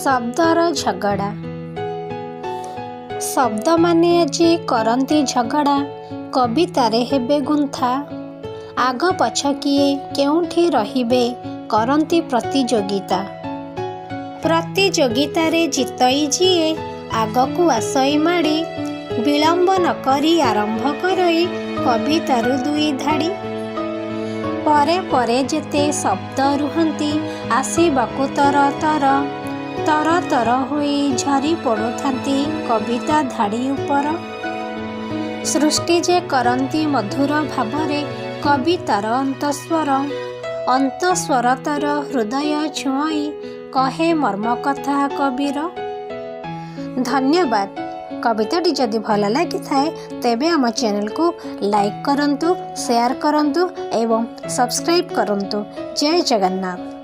ଶବ୍ଦର ଝଗଡ଼ା। ଶବ୍ଦମାନେ ଆଜି କରନ୍ତି ଝଗଡ଼ା, କବିତାରେ ହେବେ ଗୁନ୍ଥା। ଆଗ ପଛ କିଏ କେଉଁଠି ରହିବେ, କରନ୍ତି ପ୍ରତିଯୋଗିତା। ପ୍ରତିଯୋଗିତାରେ ଜିତଇ ଯିଏ, ଆଗକୁ ଆସଇ ମାଡ଼ି। ବିଳମ୍ବ ନ କରି ଆରମ୍ଭ କରଇ କବିତାରୁ ଦୁଇ ଧାଡ଼ି। ପରେ ପରେ ଯେତେ ଶବ୍ଦ ରୁହନ୍ତି ଆସିବାକୁ ତର ତର, ତର ତର ହୋଇ ଝରି ପଡ଼ୁଥାନ୍ତି କବିତା ଧାଡ଼ି ଉପର। ସୃଷ୍ଟି ଯେ କରନ୍ତି ମଧୁର ଭାବରେ କବିତାର ଅନ୍ତଃସ୍ୱର, ଅନ୍ତଃସ୍ୱର ତାର ହୃଦୟ ଛୁଅଁଇ କହେ ମର୍ମକଥା କବିର। ଧନ୍ୟବାଦ। କବିତାଟି ଯଦି ଭଲ ଲାଗିଥାଏ, ତେବେ ଆମ ଚ୍ୟାନେଲକୁ ଲାଇକ୍ କରନ୍ତୁ, ସେୟାର କରନ୍ତୁ ଏବଂ ସବସ୍କ୍ରାଇବ୍ କରନ୍ତୁ। ଜୟ ଜଗନ୍ନାଥ।